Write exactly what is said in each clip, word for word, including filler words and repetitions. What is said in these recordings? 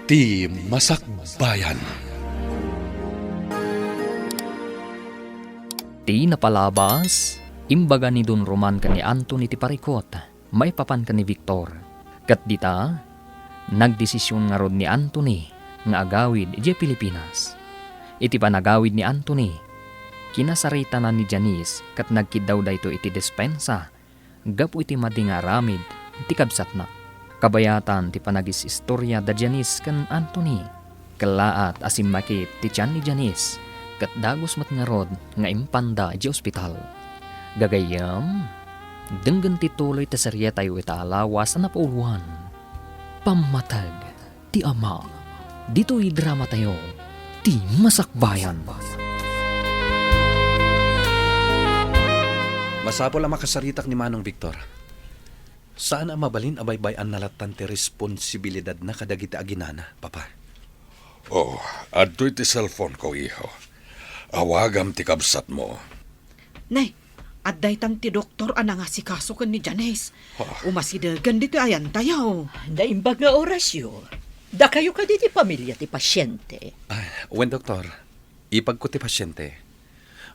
Ti Masakbayan. Ti napalabas, imbaga ni Don Roman ken ni Anthony ti parikut maipapan ken ni Victor. Ket dita, nagdesision ngarud ni Anthony nga agawid idiay Pilipinas. Iti panagawid ni Anthony, kinasaritana ni Janice ket nagkiddaw daytoy iti despensa gapu iti madi nga aramid ti kabsatna. Kabayatan ti panagis-istorya da Janice ken Anthony. Kellaat a simmakit ti tian ni Janice, ket dagus met ngarud nga impanda idiay ospital. Gagayyem, denggen ti tuloy ti serietayo ita a lawas a napauluan, Pammateg ti Ama. Ditoy dramatayo, Ti Masakbayan. Masapul a makasaritak ni Manong Victor. Saan a mabalin a baybay-anna lattan ti responsibilidadna kadagiti aginana, Papa. Oh, adtoy ti cellphone ko, iho. Awagam ti kabsatmo. Nay, adda itan ti doktor a nangasikaso ken ni Janice. Ah. Umasidegen ditoy ayantayo. Naimbag nga orasyo. Dakayo kadi ti pamilia ti pasiente? Ah, wen, doktor. Ipagko ti pasiente.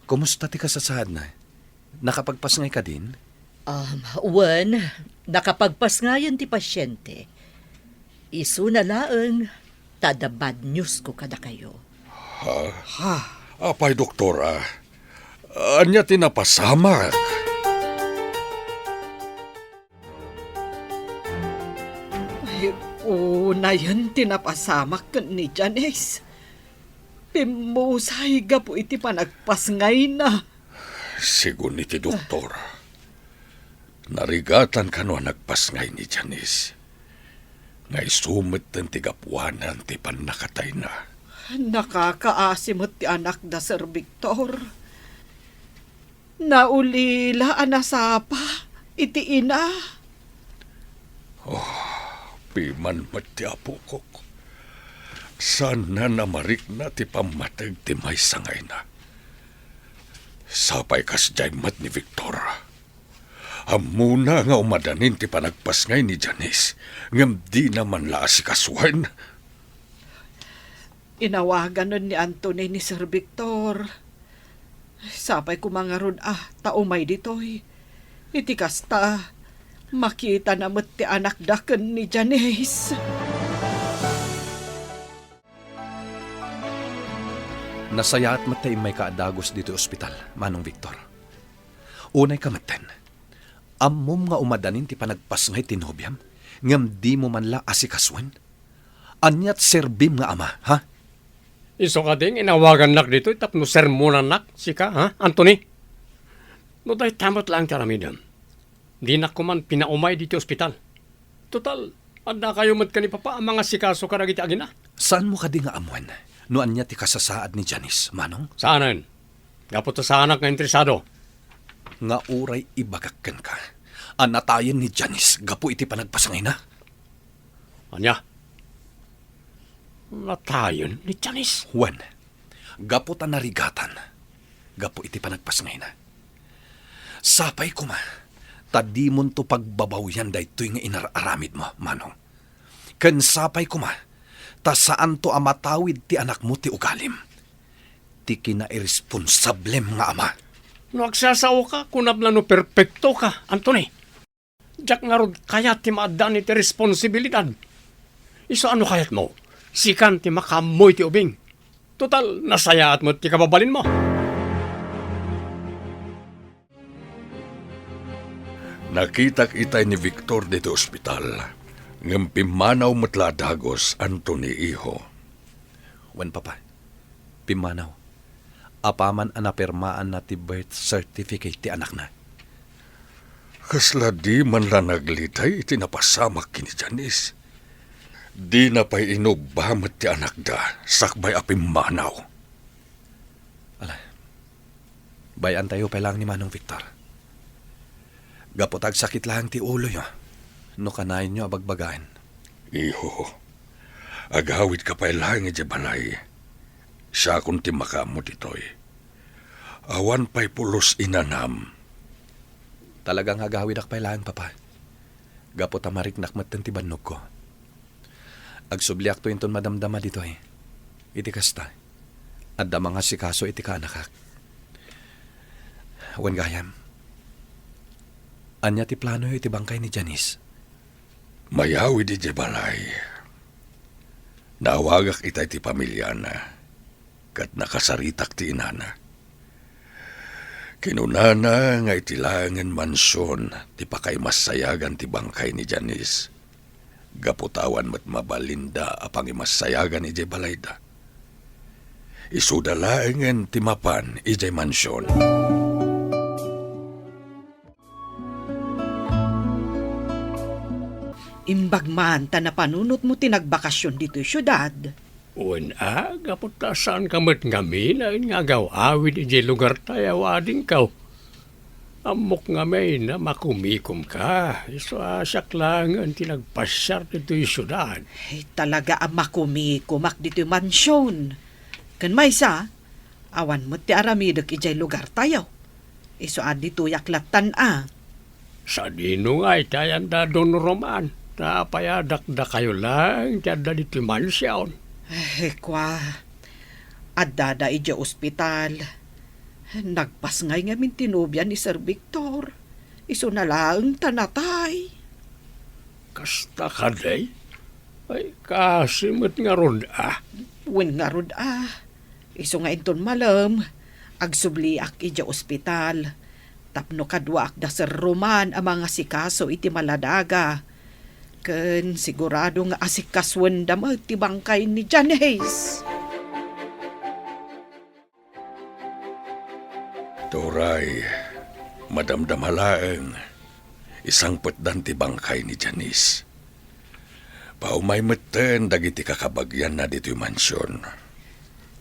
Kumusta ti kasasaadna? Nakapagpasngay kadin? Um, wen, nakapagpasngayen ti pasiente. Isuna laeng ta adda bad news ko kadakayo. Ha? Ha? Apay, doktora, ania ti napasamak? Ay, unayen ti napasamak ken ni Janice. Pimmusay gapu iti panagpasngayna. Sigun iti doktor, narigatan kano a nagpasngay ni Janice, nga isu metten ti gapuanan ti pannakatayna. Nakakaasi met ti anakda, Sir Victor. Naulila a nasapa iti ina. Oh, piman met ti apokok. Saanna a marikna ti pammateg ti maysa nga ina. Sapay kasdiay met ni Victor. Ammona nga umadanin ti panagpasngay ni Janice, ngem dina man la asikasuen. Inawaganen ni Anthony ni Sir Victor. Sapay koma ngarud a ta umay ditoy. Iti kasta, makitana met ti anakda ken ni Janice. Nasayaat met ta immayka a dagus ditoy ospital, Manong Victor. Unayka metten, ammom nga umadanin ti panagpasngay ti nobiam, ngem dimo man la asikasuen? Ania ti serbim nga ama, ha? Isu kadi nga inawagannak ditoy tapno sermonannak, sika, ha, Anthony? No dayta met laeng ti aramidem, dinak koman pinaumay ditoy ospital. Total, addakayo met ken ni Papa a mangasikaso kadagiti agina. Saanmo kadi nga ammoen no ania ti kasasaad ni Janice, Manong? Saanen. Gapu ta saanak nga interesado. Nga uray ibagak kenka a natayen ni Janice gapu iti panagpasngayna. Ania? Natayen ni Janice? Wen, gapu ta narigatan gapu iti panagpasngayna. Sapay koma ta dimonto pagbabawian daytoy nga inar-aramidmo, Manong. Ken sapay koma ta saanto a matawid ti anakmo ti ugalim. Ti kinairesponsablem nga ama. No agsasaoka, kunam la no perpektoka, Anthony. Diak ngarud kayat ti maaddaan iti responsibilidad. Isu a no kayatmo, sikan ti makaammo iti ubing. Total, nasayaat met ti kababalinmo. Nakitak itay ni Victor ditoy ospital, ngem pimmanaw met la a dagus, Anthony, iho. Wen, Papa. Pimmanaw. Apaman a napirmaanna ti birth certificate ti anakna. Kasla di man la nagliday iti napasamak ken ni Janice. Dina pay inubba met ti anakda sakbay a pimmanaw. Ala, bay-antayo pay laeng ni Manong Victor. Gapu ta agsakit laeng ti uloyo no kanayenyo a bagbagaen. Iho, agawidka pay laeng idiay balay. Siakon ti makaammo ditoy. Awan pay pulos inanam. Talaga nga agawidak pay laeng, Papa. Gapu ta mariknak metten ti bannogko. Agsubliakto inton madamdama ditoy. Iti kasta, adda mangasikaso iti kaanakak. Wen gayam, ania ti planoyo iti bangkay ni Janice? Mayawid idiay balay. Naawagak itay ti pamiliana, ket nakasaritak ti inana. Kinunana nga iti laengen mansion ti pakaimassayagan ti bangkay ni Janice. Gapu ta awan met mabalinda a pangimassayagan idiay balayda. Isuda laengen ti mapan idiay mansion. Imbag man ta napanunotmo ti nagbakasyon ditoy siudad. Wen a, gapu ta saanka met ngamin nga agaw-awid idiay lugartayo a adingko. Ammok ngamin a makumikomka, isu a siak laengen ti nagpasiar ditoy siudad. Ay, talaga a makumikomak ditoy mansion. Ken maysa, awan met ti aramidek idiay lugartayo. Isu a ditoyak lattan a. Sadino ngay ti ayan da Don Roman? Ta apay a dakdakayo laeng ti adda ditoy mansion? Eh, kua, addada idiay ospital. Nagpasngay ngamin ti nobia ni Sir Victor. Isuna laeng ta natay. Kasta kadi? Ay, kaasi met ngarud a. Wen ngarud a. Isu nga inton malem, agsubliak idiay ospital. Tapno kaduaak da Sir Roman a mangasikaso iti maladaga. Ken sigurado nga asikasuenda met ti bangkay ni Janice. Turay, madamdama laeng, isangpetdan ti bangkay ni Janice. Paumay metten dagiti kakabagianna ditoy mansion.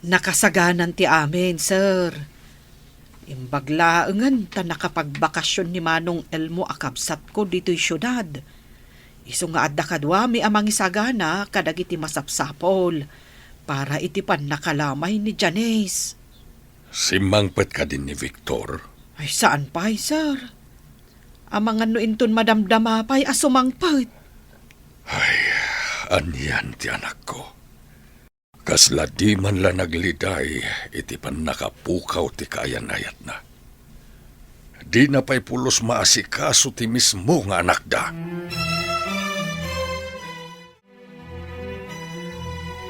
Nakasaganan ti amin, sir. Imbag laengen ta nakapagbakasyon ni Manong Elmo a kabsatko ditoy siudad. Isu nga adda kaduami a mangisagana kadagiti masapsapul para iti pannakalamay ni Janice. Simmangpet kadin ni Victor? Ay, saan pay, sir. Amangan no inton madamdama pay a sumangpet. Ay, anian ti anakko. Kasla di man la nagliday iti pannakapukaw ti kaayan-ayatna. Dina pay pulos maasikaso ti mismo nga anakda.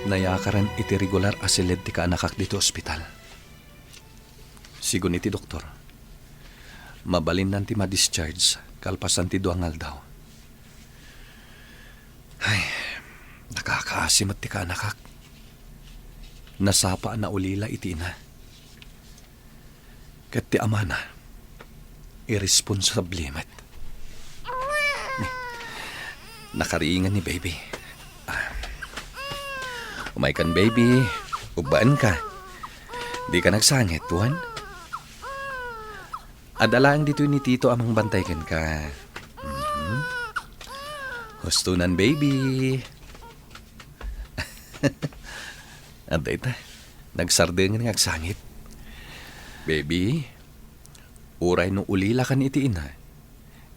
Nayakaren iti regular a siled ti kaanakak ditoy ospital. Sigun iti doktor, mabalinnan ti ma-discharge kalpasan ti dua nga aldaw. Ay, nakakaasi met ti kaanakak. Nasapa a naulila iti ina. Ket ti amana, irresponsable met. Nakariingan ni baby. Ah. Umaykan, baby. Ubbaenka. Dika nagsangit, wen? Adda laeng ditoy ni Tito a mangbantay kenka. Mhm. Hustonan, baby. Adda ita, nagsardengen nga agsangit. Baby, uray no ulilakan iti ina,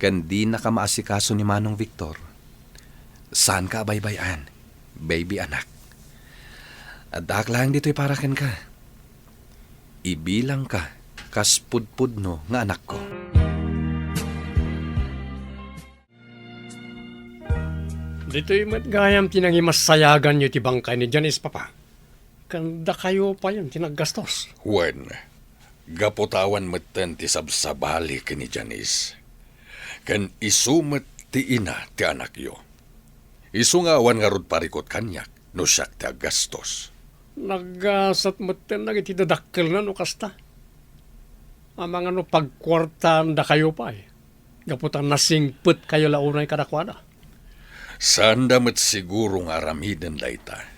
ken dinaka maasikaso ni Manong Victor, saanka a baybay-an, baby anak. Addaak laeng ditoy para kenka. Ibilangka kas pudpudno nga anakko. Ditoy met gayam ti nangimassayaganyo ti bangkay ni Janice, Papa. Ken dakayo payen ti naggastos. Wen, gapu ta awan metten ti sabsabali ken ni Janice. Ken isu met ti ina ti anakyo. Isu nga awan ngarud parikut kaniak no siak ti aggastos. Naggasat metten dagiti dadakkelna no kasta. Amangan no pagkuartaandakayo pay, gapu ta nasingpetkayo la unay kadakuada. Saanda met siguro nga aramiden dayta.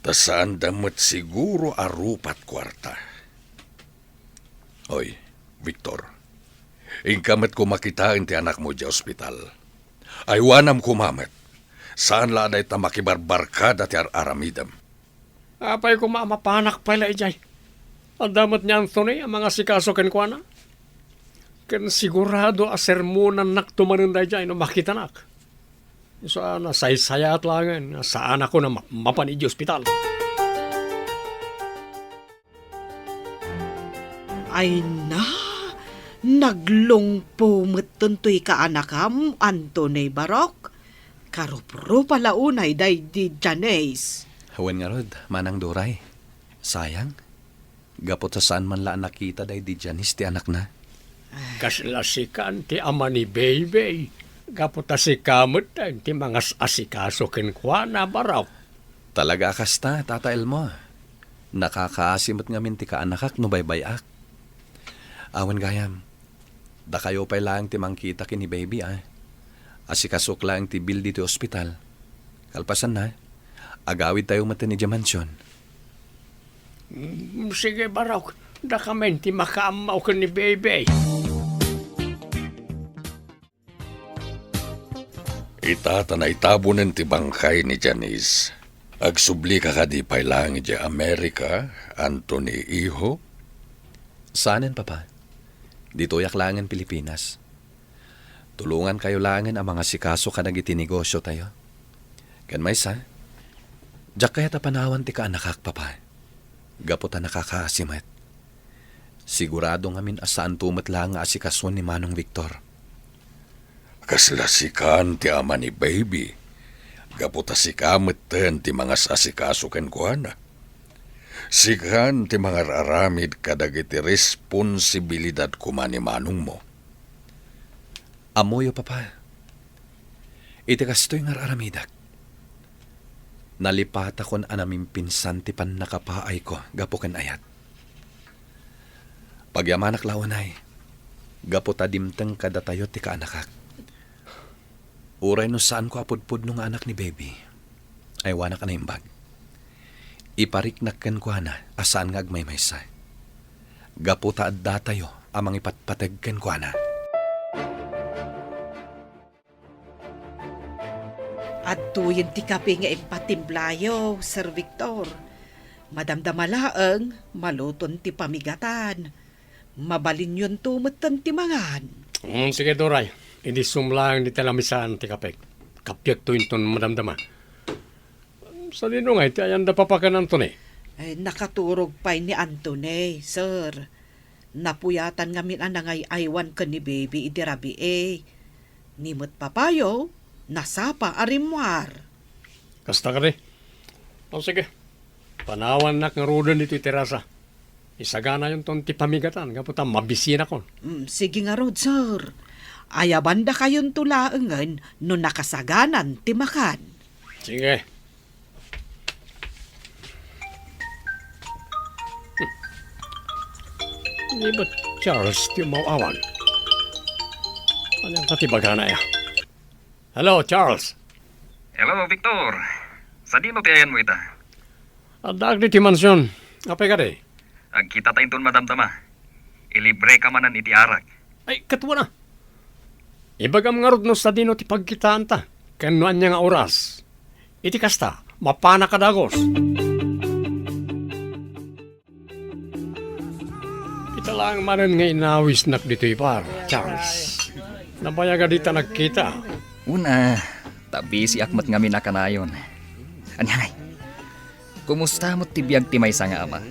Ta saanda met siguro a rupat kuarta. Oy, Victor, inka met koma kitaen ti anakmo idiay ospital. Aywanam koma met. Saan la a dayta makibarbarkada ti ar-aramidem. Apay koma a mapanak pay la idiay? Adda met ni Anthony a mangasikaso kenkuana. Ken sigurado a sermonannakto manen daydiay no makitanak. Sa nasaysayaat laengen nga saanakon a ma-, mapan idiay ospital. Ay na, naglungpo metten toy kaanakam, Anthony Barok. Karuprupa la unay daydi Janice. Wen ngarud, Manang Duray. Sayang. Gapu ta saan man la a nakita daydi Janice ti anakna. Kasla sikan ti ama ni Baby. Gapu ta sika met ti mangas-asikaso kenkuana, Barok. Talaga a kasta, Tata Elmo. Nakakaasi met ngamin ti kaanakak no baybay-ak. Awan gayam, dakayo pay laeng ti mangkita ken ni Baby, a. Asikasok laeng ti bill ditoy ospital. Kalpasanna, agawidtayo metten idiay mansion. Mm, sige, Barok. Dakamin ti makaammo ken ni Baby. Ita ta naitabonen ti bangkay ni Janice. Agsublika kadi pay laeng idiay Amerika, Anthony, iho? Saanen, Papa. Ditoyak laengen Pilipinas. Tulongankayo laengen a mangasikaso kadagiti negosiotayo. Ken maysa, diak kayat a panawan ti kaanakak, Papa. Gapu ta nakakaasi met. Sigurado ngamin a saanto met laeng nga asikason ni Manong Victor. Kasla sikan ti ama ni Baby. Gapu ta sika metten ti mangas-asikaso kenkuana. Sikan ti mangar-aramid kadagiti responsibilidad koma ni manongmo. Ammoyo, Papa, iti kastoy nga ar-aramidek, nalipatakon a namimpinsan ti pannakapaayko gapu ken ayat. Pagyamanak la unay, gapu ta dimteng kadatayo ti kaanakak. Uray no saanko a pudpudno nga anak ni Baby, aywanak a naimbag. Ipariknak kenkuana a saan nga agmaymaysa. Gapu ta addatayo a mangipatpateg kenkuana. Adtoyen ti kape nga impatimpla yo, Sir Victor. Madamdama laeng, maluton ti pamigatan. Mabalinyonto metten ti mangan. Mm, sige, Duray. Idisum laeng dita lamisaan ti kapek. Kapiekto inton madamdama. Sadino ngay ti ayanda Papa ken Anthony? Ay, nakaturog pay ni Anthony, sir. Napuyatan ngamin a nangay-aywan ken ni Baby idi rabii. Ni met Papayo, nasapa a rimmuar. Kasta kadi? O, sige. Panawannak ngaruden ditoy terasa. Isaganayonton ti pamigatan gapu ta mabisinakon. Mm, sige ngarud, sir. Ayabandakayonto laengen no nakasaganan ti makan. Sige. Hmm. Ni ba Charles ti umaw-awan? Ania kadi ti ibagana, ya? Hello, Charles. Hello, Victor. Sadino ti ayanmo ita? Addaak ditoy mansion. Apay kadi? Agkitata inton madamdama. Ilibreka manen iti arak. Ay, ket wen a. Ibagam ngarud no sadino ti pagkitaanta, ken no ania nga oras. Iti kasta, mapanak a dagus. Ita laeng manen nga inawisnak ditoy bar, Charles. Nabayag a dita nagkita. Wen a, ta bisiak met ngamin a kanayon. Ania ngay? Kumusta met ti biag ti maysa nga ama?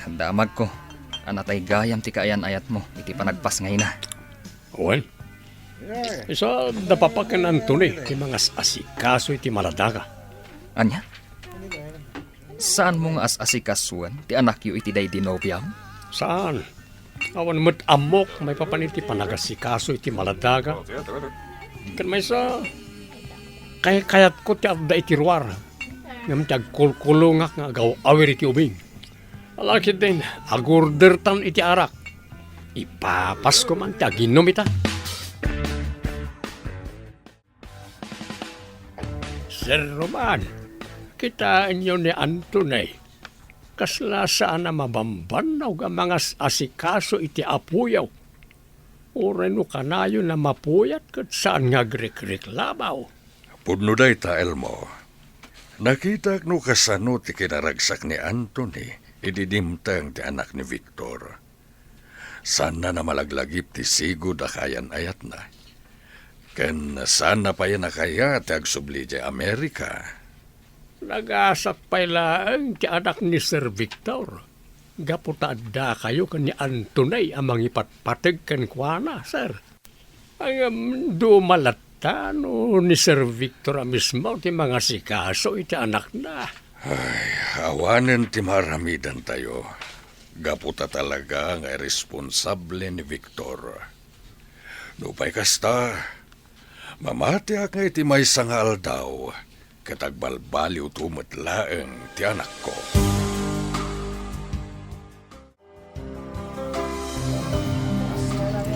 Damagko a natay gayam ti kaayan-ayatmo iti panagpasngayna. Wen, isu da Papa ken Anthony ti mangas-asikaso iti maladaga. Ania? Saanmo nga as-asikasuen ti anakyo iti daydi nobiam? Saan. Awan met ammok maipapan iti panagasikaso iti maladaga. Ken maysa, kaykayatko ti adda iti ruar, ngem ti agkulkulongak nga agaw-awir iti ubing. Ala ketdin, agordertan iti arak. Ipapasko man ti aginom ita. Sir Roman, kitaenyo ni Anthony. Kasla saan a mabambannog a mangas-asikaso iti apoyo. Uray no kanayon a mapuyat ket saan nga agrikriklamo. Pudno dayta, Elmo. Nakitak no kasano ti kinaragsak ni Anthony idi dimteng ti anak ni Victor. Saanna a malaglagip ti sigud a kaayan-ayatna. Ken saanna pay a kayat ti agsubli idiay Amerika? Nagasat pay laeng ti anak ni Sir Victor, gapu ta addakayo ken ni Anthony a mangipatpateg kenkuana, sir. Ngem duma latta no ni Sir Victor a mismo ti mangasikaso iti anakna. Ay, awanen ti maaramidantayo, gapu ta talaga nga irresponsable ni Victor. Nupay kasta, mamatiak nga iti maysa nga aldaw, ket agbalbaliwto met laeng ti anakko.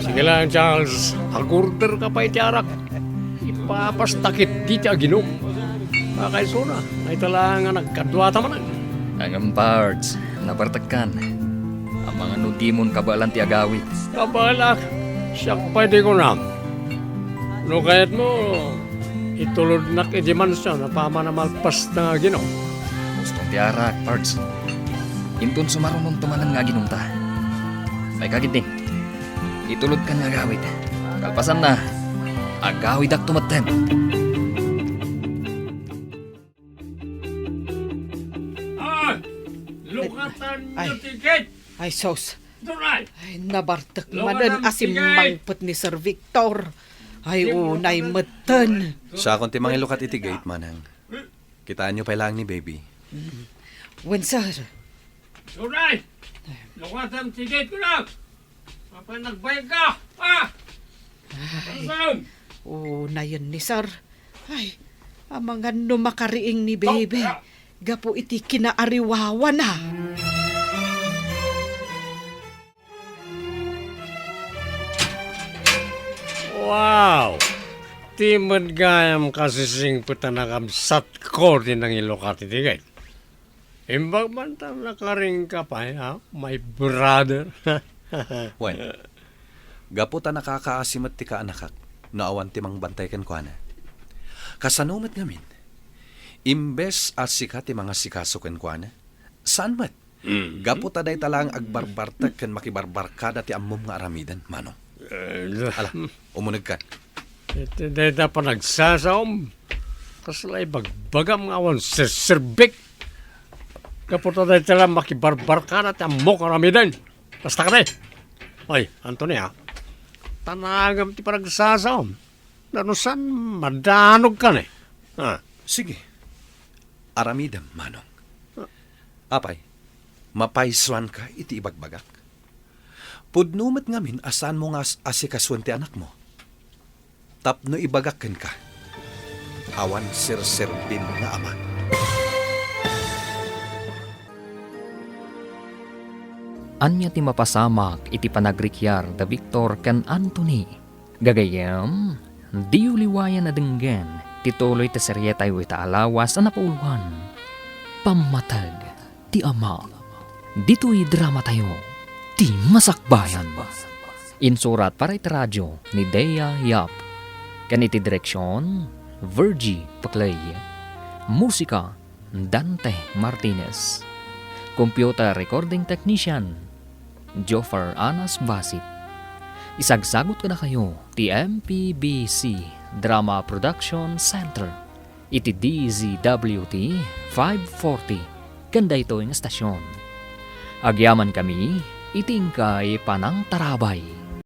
Sige lang, Charles. Agorder ka pay ti arak. Ipapasta ketdi ti aginum. Pakaiso na. Mayta laeng nga nagkaduata manen. Ngem, Pards, nabartekkan. Amangan no dimon kabaelan ti agawid. Kabaelak, siak pay ti kunam. No kayatmo, itulodnak iti mansion a paman a malpas nga aginum. Gusto ti arak, Pards. Inton sumarunonto manen nga aginumta. Ay, kagidin. Itulodkan nga agawid. Kalpasanna, agawidakto metten. Ah! Lukatan Ay. Niyo ti gate! Ay, sus. Duray! Ay, nabartek Lukatan manen a ti gate! Simmangpet ni Sir Victor. Ay, unay metten. Siakon ti mangilukat iti gate, Manang. Kitaenyo pay laeng ni Baby. Wen, sir. Duray! Lukatan ti gate ko lang! Apay nagbayag ka? Ah! Ay, unayen ni sir. Ay, amangan no makariing ni Baby. Gapu iti kinaariwawana. Wow! Ti met gayam kasisingpet a nakabsatko ti nangilukat iti gate. Imbag man ta nakaring ka pay, ha, my brother. Wen, gapu ta nakakaasi met ti kaanakak no awan ti mangbantay kenkuana. Kasano met ngamin? Imbes a sika ti mangasikaso kenkuana, saan met? Mm. Gapu ta dayta laeng agbarbartek ken makibarbarkada ti ammom nga aramiden, Manong. Eh, Ala, umunegkan. Iti dayta panagsasaom, kasla ibagbagam nga awan serserbik. Gapu ta dayta la makibarbarkada ti ammok aramiden. Basta kadi. Oy, Anthony, ha? Tanagam ti panagsasaom. Nano saan, madanogkan, eh. Ha? Sige. Aramidem, Manong. Apay, mapaysuanka iti ibagbagak? Pudno met ngamin a saanmo nga as-, asikasuen ti anakmo. Tapno ibagak kenka, awan serserbim nga ama. Ania ti mapasamak iti panagrikiar da Victor ken Anthony? Gagayyem, diyo liwayan a denggen ti tuloy ti serietayo ita a lawas a napauluan, Pammateg ti Ama. Ditoy dramatayo, Ti Masakbayan. Insurat para iti radio ni Dea Yap, ken iti direksion, Virgie Paclay. Musika, Dante Martinez. Computer recording technician, Joffer Anas Basit. Isagsagut kadakayo ti M P B C Drama Production Center iti D Z W T five forty ken daytoy nga estasion. Agyamankami iti inkay panangtarabay.